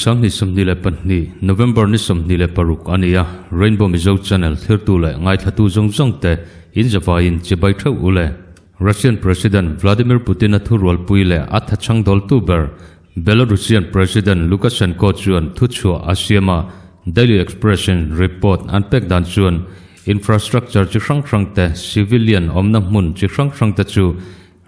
sanghnih 22 November ni 26 a ni a, Rainbow Mizo Channel thirtu leh ngaithlatu zawng zawng te in zavaiin chibai theuh u le. Russian President Vladimir Putin-a thurualpui leh a thachhang dawltu ber Belarusian President Lukashenko chuan thuchhuah a siam a, Daily Express-in report an pek dan chuan infrastructure chi hrang hrang te, civilian awmna hmun chi hrang hrang te chu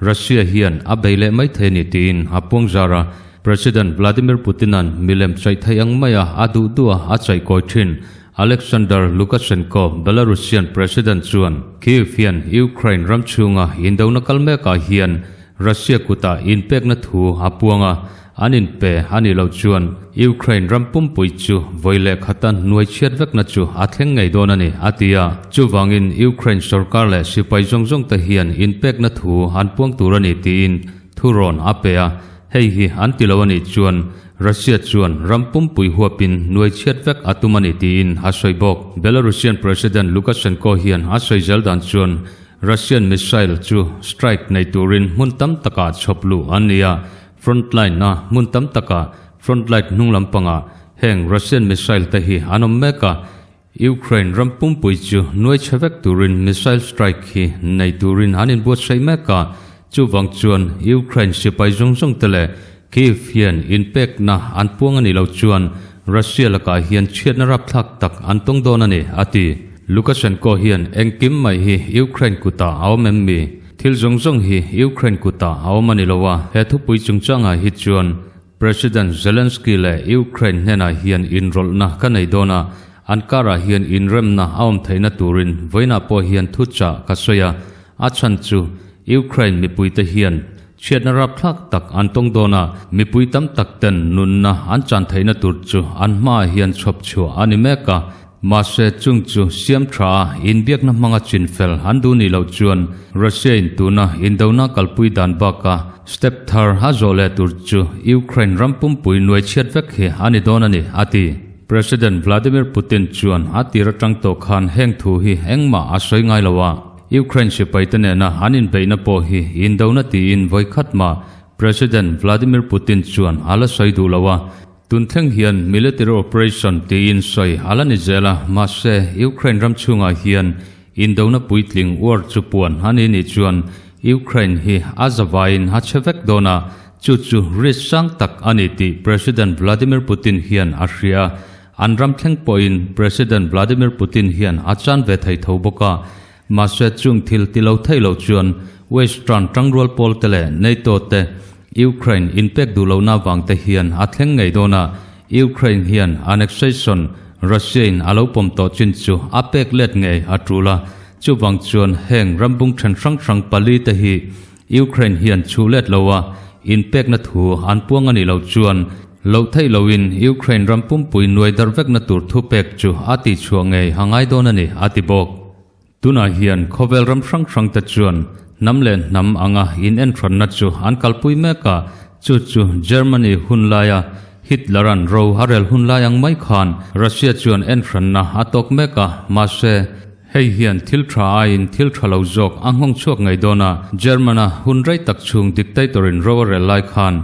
Russia hian a bei leh mai thei a ni tiin a puang zar a, President Vladimir Putin-a'n milem chaih theih ang maia a duh duh a a chaih kawi thin. Alexander Lukashenko, Belarusian President chuan Kyiv hian Ukraine ram chhunga indona kal mekah hian Russia kutah inpekna thu a puang a, an inpe a nih loh chuan Ukraine ram pumpui chu vawi leh khata hnuai chhiat vekna chu a thleng ngei dawn a ni, a ti a. Chuvangin Ukraine sorkar leh sipai zawng zawng te hian inpekna thu an puang tur a ni tiin thu rawn a pe a. Hei hi an ti lo a nih chuan Russia chuan ram pumpui huapin hnuai chhiat vek a tum a ni tiin a sawi bawk. Belarusian President Lukashenko hian a sawi zel dan chuan Russian missile chu strike nei turin hmun tam takah chhawp luh an ni a, Frontline a hmun tam takah frontline hnung lampangah heng Russian missile te hi an awm mek a, Ukraine ram pumpui chu nuai chhe vek turin missile strike hi nei turin an inbuatsaih mek a, chuvang chuan Ukraine sipai zawng zawng te leh Kyiv hian inpekna an puang a nih loh chuan Russia lakah hian chhiatna rapthlak tak an tawng dawn a ni, a ti. Lukashenko hian engkim mai hi Ukraine kutah a awm em mi? Thil zawng zawng hi Ukraine kutah a awm a ni lo a, he thupui chungchangah hi chuan President Zelensky leh Ukraine hnenah hian inrawlhna ka nei dawn a, an karah hian inremna a awm theihna turin vawiinah pawh hian thuchah ka sawi a, a chhan chu Ukraine mipuite hian chhiatna rapthlak tak an tawng dawn a, mipui tam tak ten nunna an chan theihna tur chu an hmaah hian chhawp chhuah a ni mek a. Mahse, chung chu siam tha a inbiakna hmanga chinfel an duh nih loh chuan Russia in tuna indona kalpui dan baka step thar a zawh leh tur chu Ukraine ram pumpui nuai chhiat vek hi a ni dawn a ni, a ti. President Vladimir Putin chuan a tir atang tawh khan heng thu hi engmah a sawi ngai lo a, Ukraine sipaite nena an inbeihna pawh hi indona tiin vawikhat mah President Vladimir Putin chuan a la sawi duh lo a, Tun thleng hian military operation tiin sawi a la ni zel a, mahse Ukraine ram chhungah hian indona puitling war chu puan a ni nih chuan Ukraine hi a zavaiin a che vek dawn a, chu chu risk sang tak a ni tih President Vladimir Putin hian a hria. An ram thleng pawhin President Vladimir Putin hian a chan ve thei tho bawk a, Mahse chung thil ti lo thei lo chuan Western tangrual pawl te leh NATO te Ukraine inpek duh lohna avang te hian a thleng ngei dawn a, Ukraine hian annexation Russia in a lo pawm tawh chin chu a pek let ngei a tul a, chuvang chuan heng rambung then hrang hrang pali te hi Ukraine hian chhuh let lo a inpekna thu an puang a nih loh chuan loh theih loin Ukraine ram pumpui nuai darh vekna tur thupek chu a tihchhuah ngei a ngai dawn a ni, a ti bawk. Tunah hian khawvel ram hrang hrang te chuan hnam leh hnam anga in enhranna chu an kalpui mek a, chu chu Germany hun laia Hitler-a'n ro a rel hun lai ang mai khan Russia chuan enhranna a tawk mek a, mahse, hei hian thil tha aiin thil tha lo zawk a nghawng chhuak ngei dawn a, German-a hun rei tak chhung dictator-in ro a rel lai khan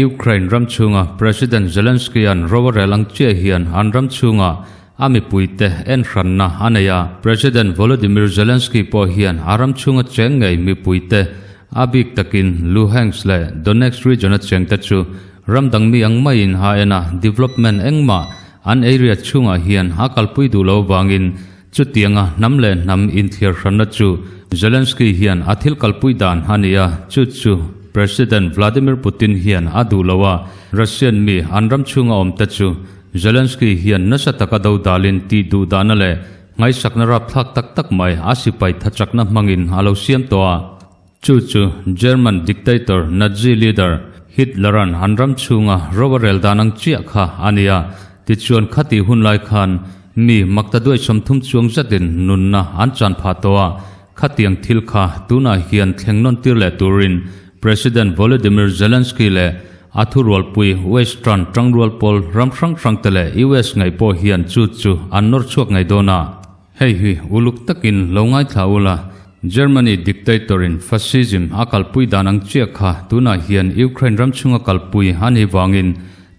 Ukraine ram chhunga President Zelensky-a'n ro a rel ang chiah hian an ram chhungah A mipuite enhranna a nei a, President Volodymyr Zelensky pawh hian a ram chhunga cheng ngei mipuite, a bik takin Luhansk leh Donetsk region-a chengte chu ram dang mi ang maiin a en a, development engmah an area chhungah hian a kalpui duh lo avangin chutianga hnam leh hnam inthliar hranna chu Zelensky hian a thil kalpui dan a ni a, chu chu President Vladimir Putin hian a duh lo a, Russian mi an ram chhunga awmte chu Zelensky hian nasa taka do dalin tih duh dahna leh ngaihsakna rapthlak tak tak mai a sipai thachakna hmangin a lo siam tawh a. Chu chu German dictator Nazi leader Hitler-a'n an ram chhunga ro a rel dan ang chiah kha a ni a. Tichuan khatih hun lai khan mi makta duai 30 chuang zatin nunna an chan phah tawh a. Khatiang thil kha tunah hian thleng nawn tir leh turin President Volodymyr Zelensky leh A thurualpui Western tangrual pawl ram hrang hrang te leh US ngaih pawh hian chu chu an nawr chhuak ngei dawn a. Hei hi uluk takin lo ngaithla ula, Germany dictator in fascism a kalpui dan ang chiah kha tunah hian Ukraine ram chhunga kalpui a nih vangin.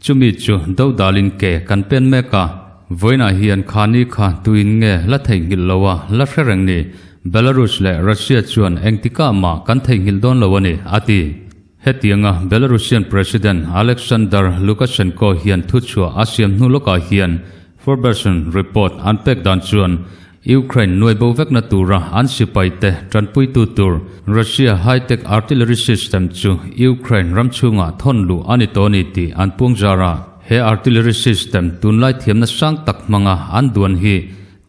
Chumi chu dodalin ke kan pen mek a, vawiinah hian khani kha tuin nge la theihnghilh lo a la hre reng ni. Belarus leh Russia chuan engtikah mah kan theihnghilh dawn lo a ni, a ti. Hetianga Belarusian President Alexander Lukashenko hian thuchhuah a siam hnu lawkah hian Forbes-n report an pek dan chuan Ukraine nuai bo vekna tura an sipaite tanpuitu tur Russia high-tech artillery system chu Ukraine ram chhungah thawn luh a ni tawh a ni tih an puang zar a. He artillery system tunlai thiamna sang tak hmanga an duan hi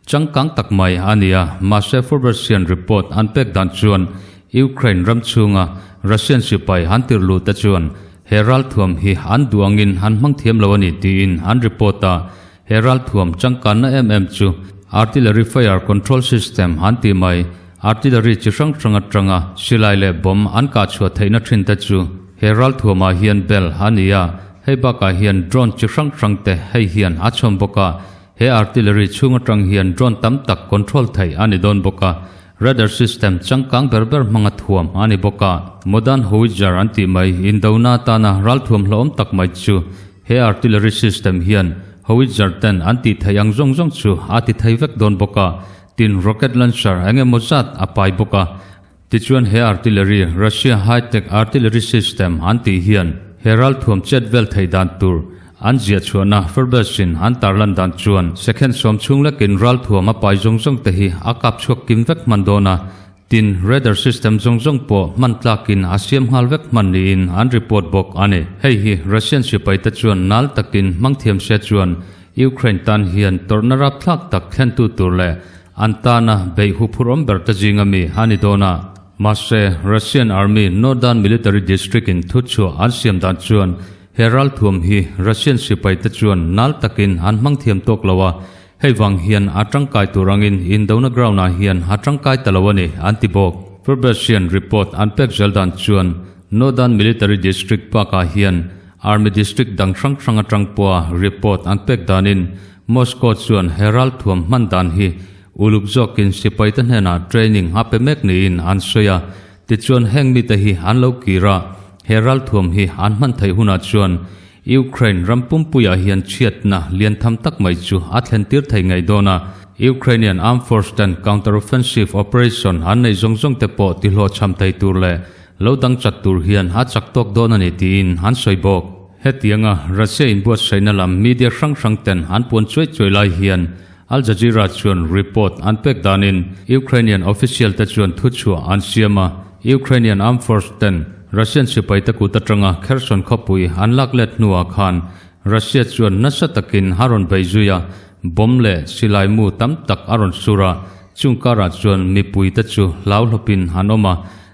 changkang tak mai a ni a, mahse Forbes-ian report an pek dan chuan Ukraine ram chhunga Russian sipai an tir luh te chuan he ralthuam hi an duh angin an hmang thiam lo a ni tiin an report a. He ralthuam changkanna em em chu Artillery Fire Control System an tih mai. Artillery chi hrang hrang atanga silai leh bomb an kah chhuah theihna thin te chu he ralthuamah hian bel a ni a, hei bakah hian drone chi hrang hrang te hei hian a chhawm bawk a. He artillery chhung atang hian drone tam tak control theih a ni dawn bawk a, radar system changkang ber ber hmanga thuam a ni bawk a. Modern howitzer an tih mai indona atana ralthuam hlauhawm tak mai chu He artillery system hian howitzer ten an tih theih ang zawng zawng chu a ti thei vek dawn bawk a, tin rocket launcher eng emaw zat a pai bawk a. Tichuan he artillery, Russia high-tech artillery system an tih hian he ralthuam chet vel theih dan tur an ziah chhuahna Forbes-in an tarlan dan chuan second sawm chhung lekin ralthuam a pai zawng zawng te hi a kap chhuak kim vek hman dawn a, Tin, radar system zawng zawng pawh hman tlakin a siam nghal vek hman niin an report bawk a ni. Hei hi Russian sipaite chuan nal takin hmang thiam se chuan Ukraine tan hian tawrhna rapthlak tak thlentu tur leh an tana beih huphurhawm ber te zinga mi a ni dawn a. Mahse, Russian Army Northern Military District in thuchhuah an siam dan chuan he ralthuam hi Russian sipaite chuan nal takin an hmang thiam tawk lo a, Hei vang hian a tangkai tur angin Indona ground ah hian a tangkai ta lo a ni, an ti bawk. Forbes-ian report an pek zel dan chuan Northern Military District bakah hian Army District dang hrang hrang atang pawha report an pek danin Moscow chuan he ralthuam hman dan hi uluk zawkin sipaite hnenah training a pe mek niin an sawi a. Tichuan heng mite hi an lo kir a, he ralthuam hi an hman theih hunah chuan Ukraine ram pumpuiah hian chhiatna lian tham tak mai chu a thlen tir thei ngei dawn a, Ukrainian Armed Force ten counter-offensive operation an neih zawng zawng te pawh tihlawhchham thei tur leh lo dang chat tur hian a chak tawk dawn a ni tiin an sawi bawk. Hetianga Russia inbuatsaihna lam media hrang hrang ten an puan chuai chuai lai hian Al Jazeera chuan report an pek danin Ukrainian official te chuan thuchhuah an siam a, Ukrainian Armed Force ten Russian sipaite kut atanga Kherson khawpui an lak let hnuah khan Russia chuan nasa takin a rawn bei zui a, bomb leh silai mu tam tak a rawn sur a, chung karah chuan mipuite chu hlauhlawpin an awm a,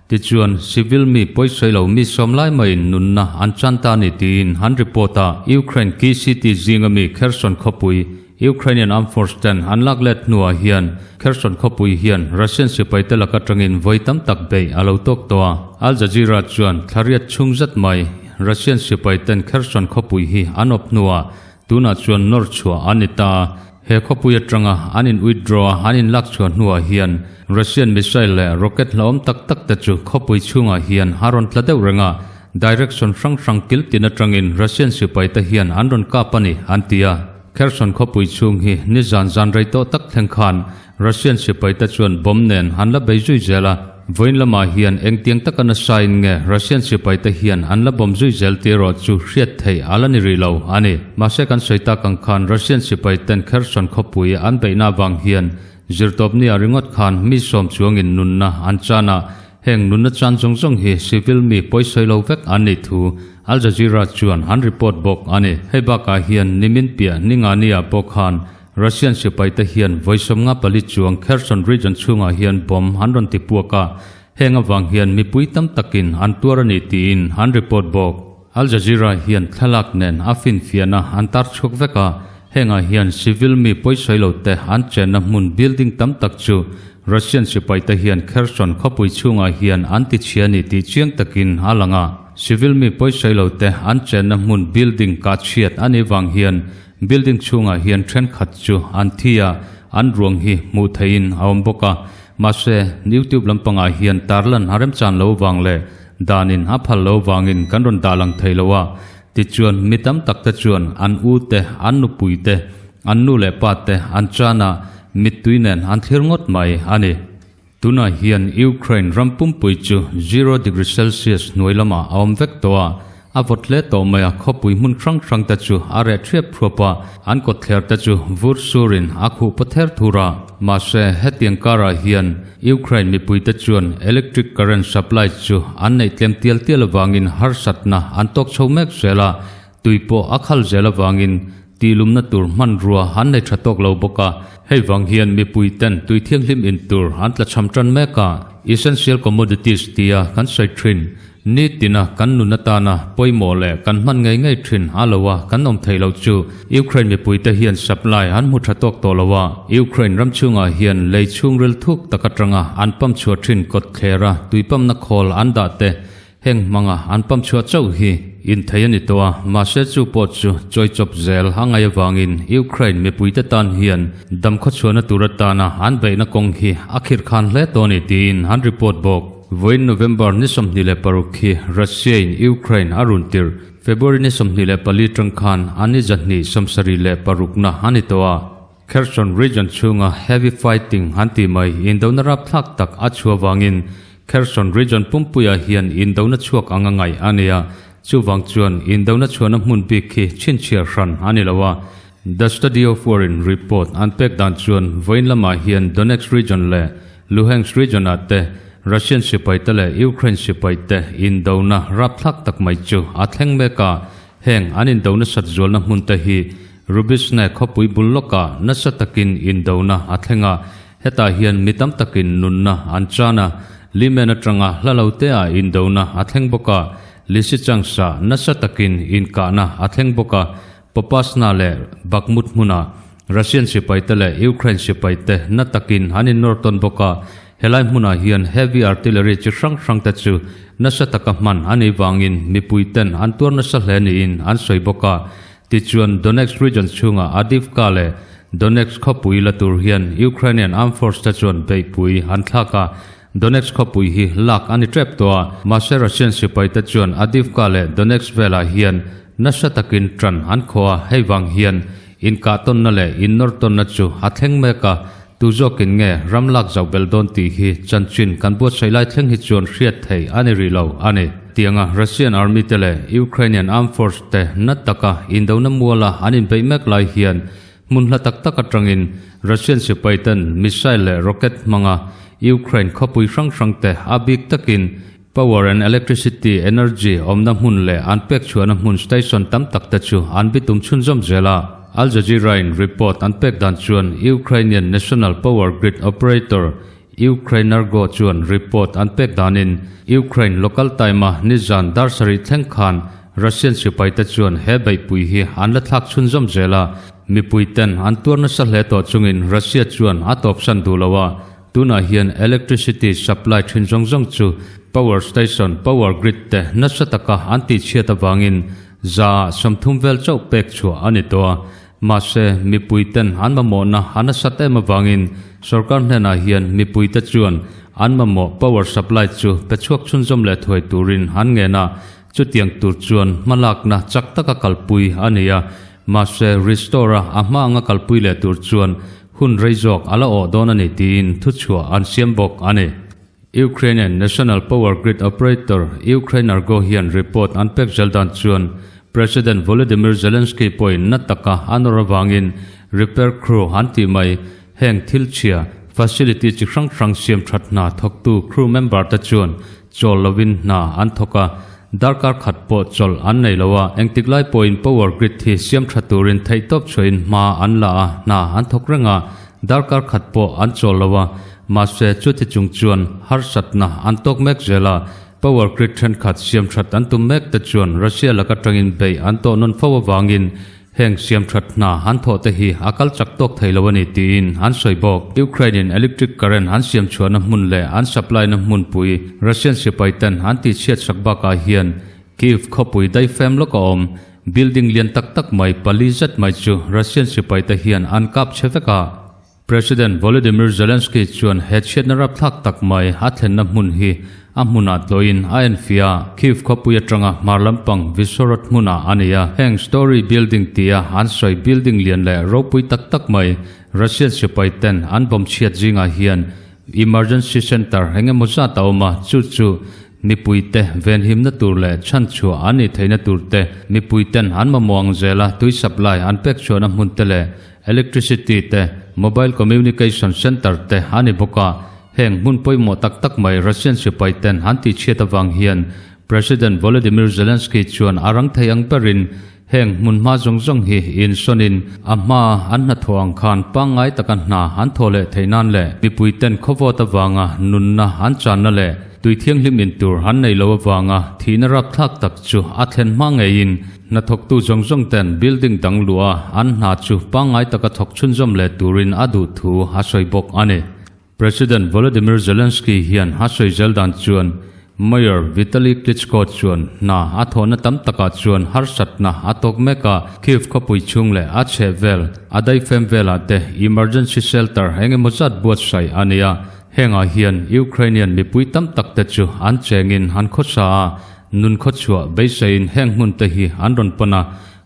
tichuan civil mi pawisawi lo mi sawm lai maiin nunna an chan ta a ni tiin an report a. Ukraine key city zinga mi Kherson khawpui Ukrainian Armed Force ten an lak let hnuah hian Kherson khawpui hian Russian sipaite lak atangin vawi tam tak beih a lo tawk tawh a. Al Jazeera chuan thlariat chhung zet mai Russian sipai ten Kherson khawpui hi an awp hnuah tunah chuan nawr chhuah an ni ta a. He khawpui atanga an in withdraw a an in lak chhuah hnuah hian Russian missile leh rocket hlauhawm tak tak te chu khawpui chhungah hian a rawn tla deuh reng a. Direction hrang hrang kil tin atangin Russian sipaite hian an rawn kap a ni, an ti a. Kherson khawpui chhung hi nizan zan rei tawh tak thleng khan Russian sipaite chuan bomb nen an la bei zui zel a. Vawiin lamah hian engtiang taka nasain nge Russian sipaite hian an la bomb zui zel tih erawh chu hriat theih a la ni rih lo a ni. Mahse kan sawi tak ang khan Russian sipaiten Kherson khawpui an beihna avang hian zirtawpnia ringawt khan mi sawm chuangin nunna an chan a, Heng nunna chan zawng zawng hi civil mi pawisawi lo vek an nih thu Al Jazeera chuan an report bawk a ni. Hei bakah hian nimin piah Ningani-ah pawh khan Russian sipaite hian vawi 54 chuang Kherson region chhungah hian bomb an rawn ti puak a, heng avang hian mipui tam takin an tuar a ni tiin an report bawk. Al Jazeera hian thlalak nen a finfiahna an tar chhuak vek a, hengah hian civil mi pawisawi lo te an chenna hmun building tam tak chu Russian sipaite hian Kherson khawpui chhungah hian an ti chhia ni tih chiang takin a lang a. Civil mi pawisawi lo te an chenna hmun building kah chhiat a nih vang hian building chhungah hian thenkhat chu an thi a, an ruang hi hmuh theihin a awm bawk a. Mahse, YouTube lampangah hian tarlan a remchan lo vang leh danin a phal lo vangin kan rawn dah lang thei lo a. Tichuan, mi tam tak te chuan an u te, an nupui te, an nu leh pa te an chan a, mittui nen an thlir ngawt mai a ni. Tunah hian Ukraine ram pumpui chu zero degree Celsius hnuai lamah a awm vek tawh a, a vawt hle tawh mai a, khawpui hmun hrang hrang te chu a reh ṭhiap ṭhuap a, an kawtthler te chu vur surin a khuh paw ther thur a. Mahse, hetiang karah hian Ukraine mipuite chuan electric current supply chu an neih tlem tial tial avangin harsatna an tawk chho mek zel a, Tui pawh a khal zel avangin tihlumna tur hmanrua an nei tha tawk lo bawk a, hei vang hian mipui ten tui thianghlim in tur an tla cham tan mek a, essential commodities tia kan sawi thin, nitina kan nun atana pawimawh leh kan hman ngei ngei thin a lo a kan awm thei loh chu Ukraine mipui te hian supply an hmu tha tawk tawh lo a, Ukraine ram chhungah hian lei chhungril thuk tak atanga an pump chhuah thin kawtthlera tui pumpna khawl an dah te Heng hmanga an pump chhuah chauh hi inthei a ni tawh a, mahse chu pawh chu chawi chawp zel a ngaih avangin Ukraine mipuite tan hian damkhawchhuahna tur atana an beihna kawng hi a khirhkhan hle tawh a ni tiin an report bawk. Vawiin November ni 26 hi Russia-in Ukraine a run tirh February ni 24 tang khan a ni 276na a ni tawh a. Kherson region chhunga heavy fighting an tih mai indona rapthlak tak a chhuah vangin Kherson region pumpuiah hian indona chhuak ang a ngaih a ni a, chuvang chuan indona chhuahna hmun bik khi chhinchhiah hran a ni lo a. The Study of War in report an pek dan chuan vawiin lamah hian Donetsk region leh Luhansk region ah te Russian sipaite leh Ukraine sipaite indona rapthlak tak mai chu a thleng mek a, Heng an indo nasat zualna hmun te hi Rubizhne khawpui bul lawkah nasa takin indona a thleng a, hetah hian mi tam takin nunna an chan a, Limen atanga hla lo te ah indona a thleng bawk a, Lysychansk ah nasa takin inkahna a thleng bawk a, Popasna leh Bakhmut hmunah Russian sipaite leh Ukraine sipaite na takin an innawr tawn bawk a, helai hmunah hian heavy artillery chi hrang hrangte chu nasa taka hman a nih vangin mipuiten an tuar nasa hle niin an sawi bawk a. Tichuan, Donetsk region chhunga Avdiivka leh Donetsk khawpui la tur hian Ukrainian armed force te chuan beihpui an thlak a, Donetsk khawpui hi lak a ni tep tawh a, mahse Russian sipaite chuan Avdiivka leh Donetsk velah hian nasa takin tan an khawh a, hei vang hian Inkahtawnna leh innawrtawnna chu a thleng mek a, tu zawkin nge ram lak zauh belh dawn tih hi chanchin kan buatsaih lai thleng hi chuan hriat theih a ni rih lo a ni. Tianga Russian Army te leh Ukrainian Armed Force te na taka indona muala an inbeih mek lai hian hmun hla tak tak atangin Russian sipai ten missile leh rocket hmanga Ukraine khawpui hrang hrang te a bik takin Power and Electricity Energy awmna hmun leh an pek chhuahna hmun station tam tak te chu an bitum chhunzawm zel a. Al Jazeera-in report an pek dan chuan Ukrainian national power grid operator Ukrenergo chuan report an pek danin Ukraine local time-a nizan dar sarih thleng khan Russian sipaite chuan he beihpui hi an la thlak chhunzawm zel a. Mipuiten an tuar nasa hle tawh chungin Russia chuan a tawpsan duh lo a. Tunah hian electricity supply thin zawng zawng chu power station, power grid te nasa taka an tihchhiat avangin za 30 vel chauh pek chhuah a ni tawh a. Mahse, mipuiten an mamawhna a nasat em avangin sorkar hnenah hian mipuite chuan an mamawh power supply chu pe chhuak chhunzawm leh thuai turin an ngen a, chutiang tur chuan hmalakna chak taka kalpui a ni a. Mahse, restore-a a hma anga kalpui leh tur chuan Hun rei zawk a la awh dawn a ni tiin thuchhuah an siam bawk a ni. Ukrainian national power grid operator Ukrenergo hian report an pek zel dan chuan President Volodymyr Zelensky pawhin na taka a nawr avangin repair crew an tih mai heng thil chhia facility chi hrang hrang siam that hna thawktu crew member te chuan chawl lovin hna an thawk a, darkar khat pawh chawlh an nei lo a, engtik lai pawhin power grid hi siam tha turin theihtawp chhuahin hma an la a, hna an thawk reng a, darkar khat pawh an chawl lo a, mahse chuti chung chuan harsatna an tawk mek zel a, power grid thenkhat siam that an tum mek te chuan Russia laka tangin beih an tawh nawn fo avangin Heng siamthat hna an thawh te hi a kal chak tawk thei lo a ni tiin an sawi bawk. Ukraine in electric current an siam chhuahna hmun leh an supply na hmunpui Russian sipai ten an tihchhiat sak bakah hian Kyiv khawpui daifem lawk a awm. Building lian tak tak mai pali zet mai chu Russian sipai te hian an kap chhe vek a. President Volodymyr Zelensky chuan he chhiatna rapthlak tak mai a thlenna hmun hi a hmunah tlawhin a enfiah a, Kyiv khawpui atanga hmar lampang Vyshhorod hmunah a ni a. Heng story building tia an sawi building lian leh ropui tak tak mai Russian sipai ten an bawm chhiat zingah hian emergency center eng emaw zat a awm a, chu chu mipui te venhimna tur leh chhanchhuah an nih theihna tur te, mipui ten an mamawh ang zela tui supply an pek chhuahna hmun te leh electricity te, mobile communication center te a ni bawk a. Heng hmun pawimawh tak tak mai Russian sipai ten an tihchhiat avang hian President Volodymyr Zelensky chuan a rang thei ang berin heng hmun hma zawng zawng hi insawnin a hma an hnathawh ang khan pangngai taka hna an thawh leh theih nan leh mipui ten khawvawt avanga nunna an channa leh tui thianghlim in tur an nei lo avanga thihna rapthlak tak chu a thlen hma ngeiin hnathawktu zawng zawng ten building dang luah a an hna chu pangngai taka thawk chhunzawm leh turin a duh thu a sawi bawk a ni. President Volodymyr Zelensky hian a sawi zel dan chuan Mayor Vitali Klitschko chuan hna a thawhna tam takah chuan harsatna a tawk mek a, Kyiv khawpui chhung leh a chheh vel, a daifem velah te emergency shelter eng emaw zat buatsaih a ni a. Hengah hian Ukrainian mipui tam tak te chu an chengin an khawsa a, nun khawchhuah beiseiin heng hmun te hi an rawn pan a,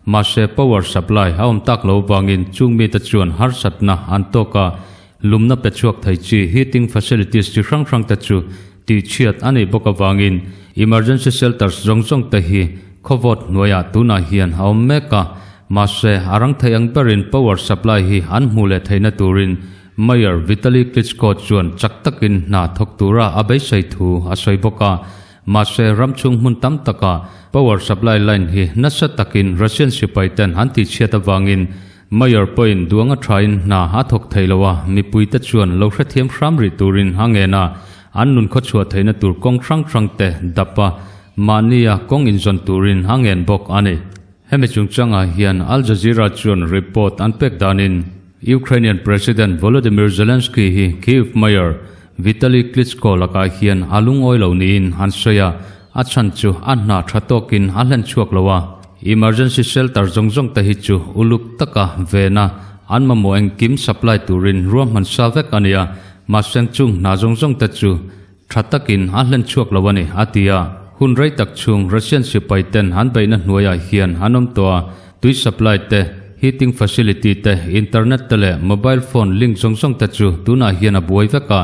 mahse power supply a awm tak lo vangin chung mite chuan harsatna an tawk a, Lumna pe chhuak thei chi heating facilities chi hrang hrang te chu tihchhiat a nih bawk avangin emergency shelters zawng zawng te hi khawvawt hnuaiah tunah hian a awm mek a. Mahse, a rang thei ang berin power supply hi an hmuh leh theihna turin Mayor Vitali Klitschko chuan chak takin hna thawk tura a beisei thu a sawi bawk a. Mahse, ram chhung hmun tam takah power supply line hi nasa takin Russian sipai ten an tihchhiat avangin Mayor pawhin duang a thain hna a thawk thei lo a, mipuite chuan lo hrethiam hram rih turin a ngen a, an nun khawchhuah theihna tur kawng hrang hrang te dap a, mahnia kawng inzawn turin a ngen bawk a ni. Hemi chungchangah hian Al Jazeera chuan report an pek danin Ukrainian President Volodymyr Zelensky hi Kyiv Mayor Vitali Klitschko lakah hian a lungawi lo niin an sawi a, a chhan chu a hna tha tawkin a hlen chhuak lo a. Emergency shelter zawng zawng te hi chu uluk taka vena an mamawh engkim supply turin ruahman sa vek a ni a, mahseng chung hna zawng zawng te chu tha takin a hlen chhuak lo a ni, a ti a. Hun rei tak chhung Russian sipai ten an beihna hnuaiah hian an awm tawh a, tui supply te, heating facility te, internet te leh mobile phone link zawng zawng te chu tunah hian a buai vek a,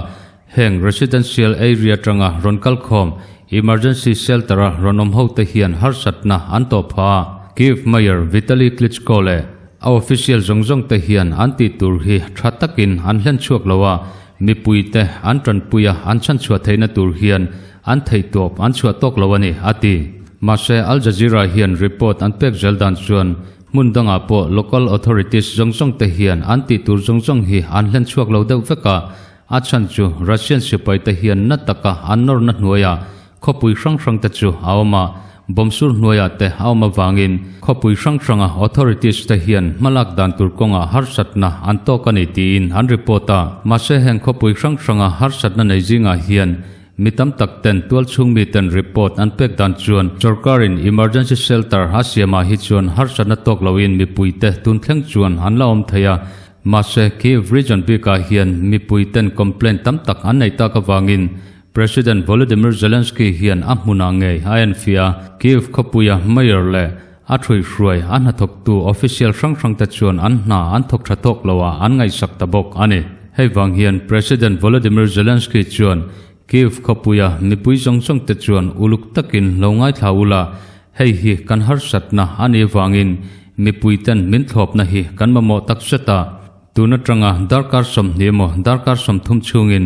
Heng residential area atanga rawn kal khawm emergency shelter-a rawn awm hote hian harsatna an tawh phah a. Kyiv Mayor Vitali Klitschko leh a official zawng zawng te hian an tih tur hi tha takin an hlen chhuak lo a, mipuite an tanpui a an chhanchhuah theihna tur hian an theihtawp an chhuah tawk lo a ni, a ti. Mahse Al Jazeera hian report an pek zel dan chuan hmun dangah pawh local authorities zawng zawng te hian an tih tur zawng zawng hi an hlen chhuak lo deuh vek a, A chhan chu Russian sipaite hian na taka an nawrna hnuaiah khawpui hrang hrangte chu a awm a, bomb sur hnuaiah te a awm avangin khawpui hrang hranga authorities te hian hmalak dan tur kawngah harsatna an tawk a ni tiin an report a. Mahse heng khawpui hrang hranga harsatna nei zingah hian mi tam tak ten tualchhung miten report an pek dan chuan sorkarin emergency shelter a siamah hi chuan harsatna tawk loin mipuite tun thleng chuan an la awm thei a, Mahse, Kyiv region bikah hian mipui ten complaint tam tak an nei tak avangin President Volodymyr Zelensky hian a hmunah ngei a enfiah a, Kyiv khawpuia mayor leh a ṭhuihhruai a hnathawktu official hrang hrangte chuan an hna an thawk ṭha tawk lo a an ngaihsak ta bawk a ni. Hei vang hian President Volodymyr Zelensky chuan Kyiv khawpuia mipui zawng zawngte chuan uluk takin lo ngaithla ula, Hei hi kan harsatna a nih avangin mipuiten min thlawpna hi kan mamawh tak zet a, tun atanga darkar 20 emaw darkar 30 chhungin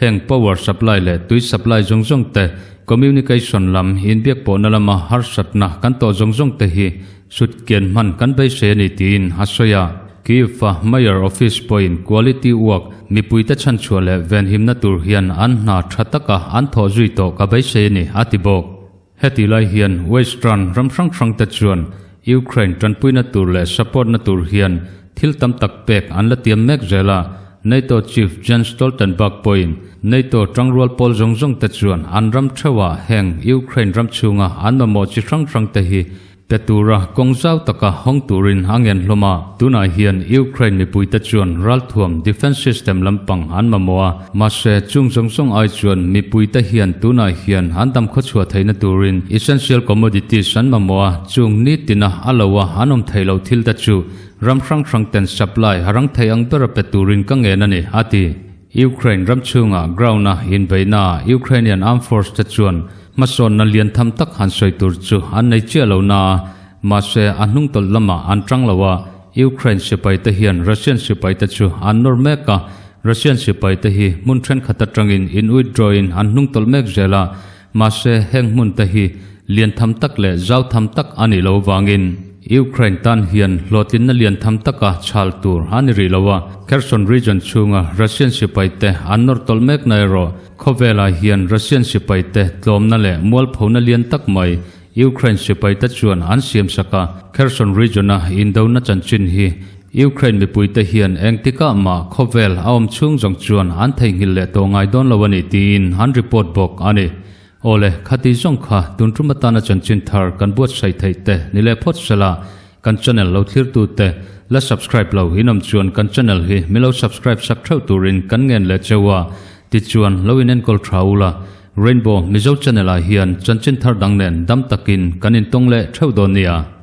heng power supply leh tui supply zawng zawng te, communication lam inbiak pawhna lama harsatna kan tawh zawng zawng te hi sut kian hman kan beisei a ni tiin a sawi a. Kyiv-a Mayor Office pawhin quality work mipuite chhanchhuah leh venhimna tur hian an hna tha taka an thawh zui tawh ka beisei a ni, a ti bawk. Heti lai hian Western ram hrang hrang te chuan Ukraine tanpuina tur leh support na tur hian thil tam tak pek an la tiam mek zel a, NATO chief Jens Stoltenberg pawhin NATO tangrual pawl zawng zawng te chuan an ram theuhah heng Ukraine ram chhunga an mamawh chi hrang hrang te hi Pe tura kawng zau taka hawng turin a ngen hlawm a, tunah hian Ukraine mipuite chuan ralthuam defence system lampang an mamawh a, mahse chung zawng zawng ai chuan mipuite hian tunah hian an dam khawchhuah theihna turin essential commodities an mamawh a, chung nitina a lo a an awm theih loh thil te chu ram hrang hrang ten supply a rang thei ang bera pe turin ka ngen a ni, a ti. Ukraine ram chhunga ground-a inbeihnaah Ukrainian Armed Force te chuan hmasawnna lian tham tak han sawi tur chu an nei chiah lo na a, mahse a hnungtawlh lamah an tang lo a, Ukraine sipaite hian Russian sipaite chu an nawr mek a, Russian sipaite hi hmun thenkhat atangin in withdraw-in an hnungtawlh mek zel a, Mahse, heng hmun te hi lian tham tak leh zau tham tak a nih loh vangin Ukraine tan hian hlawhtlinna lian tham taka chhal tur a ni rih lo a. Kherson region chhunga Russian sipaite an nawr tawlh mekna erawh khawvelah hian Russian sipaite tlawmna leh mualphona lian tak mai Ukraine sipaite chuan an siamsak a. Kherson region-a indona chanchin hi Ukraine mipuite hian engtikah mah khawvel a awm chhung zawng chuan an theihnghilh leh tawh ngai dawn lo a ni tiin an report bawk a ni. Awle, khati zawng kha tun tum atana chanchin thar kan buatsaih theih te ni leh phawt sela, kan channel lo thlirtu te la subscribe lo inawm chuan kan channel hi mi lo subscribe sak theuh turin kan ngen leh cheu a, tichuan lo in enkawl tha ula, Rainbow Mizo channel ah hian chanchin thar dang nen dam takin kan intawng leh theuh dawn nia.